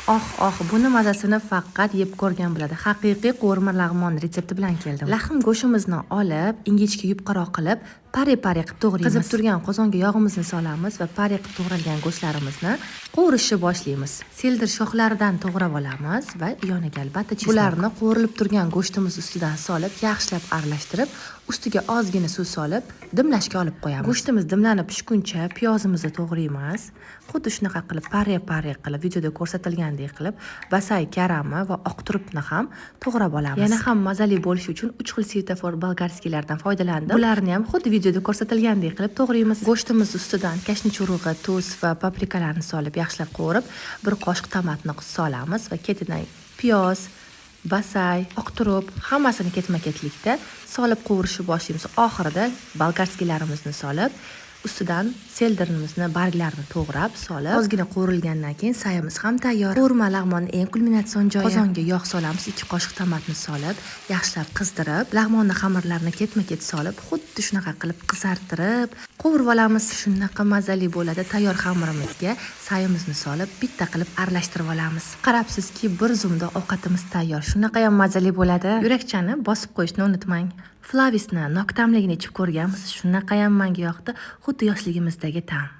Oh, oh, buni mazasini faqat yeb ko'rgan biladi. Haqiqiy qovurma lag'mon retsepti bilan keldim. Lahm go'shtimizni olib, ingichka yupqaroq qilib, pare-pare qilib to'g'raymiz. Qizib turgan qozonga yog'imizni solamiz va pare qilib to'g'ralgan go'shtlarimizni qovurishni boshlaymiz. Selder shoxlaridan to'g'rab olamiz va yoniga albatta чеснок. Bularni qovurilib turgan go'shtimiz ustidan solib, yaxshilab aralashtirib, ustiga ozgina suv solib, dimlashga olib qo'yamiz. Go'shtimiz dimlanib pishguncha piyozimizni to'g'raymiz. Xuddi shunaqa qilib pare-pare qilib, videoda ko'rsatilgandek qilib, basay, karami va oq turupni ham to'g'rab olamiz. Yana ham mazali bo'lishi uchun 3 xil svetofor болгарский lardan foydalandim. Bularni ham xuddi videoda ko'rsatilgandek qilib to'g'raymiz. Go'shtimiz ustidan kashnich urug'i, tuz va paprikalarni solib, yaxshilab qovurib, bir qoshiq tomatni solamiz va ketidan piyoz, basay, oq turup hammasini ketma-ketlikda solib qovurishni boshlaymiz. Oxirida болгарский larimizni solib, ustidan selderimizni barglarini to'g'rab solib, ozgina qovurilgandan keyin sayimiz ham tayyor. Qovurma lag'monni eng kulminatsion joyi. Qozonga yog' solamiz, 2 qoshiq tomatni solib, yaxshilab qizdirib, lag'monni xamirlarini ketma-ket solib, xuddi shunaqa qilib qizartirib, qovurib olamiz. Shunaqa mazali bo'ladi. Tayyor xamirimizga sayimizni solib, bitta qilib aralashtirib olamiz. Qarabsizki, bir zumda ovqatimiz tayyor. Shunaqa ham mazali bo'ladi. Yurakchani bosib qo'yishni unutmang. Flavisni nok ta'mligini ichib ko'rganmisiz? Shunaqa ham menga yoqdi, xuddi yoshligimizdagi ta'm.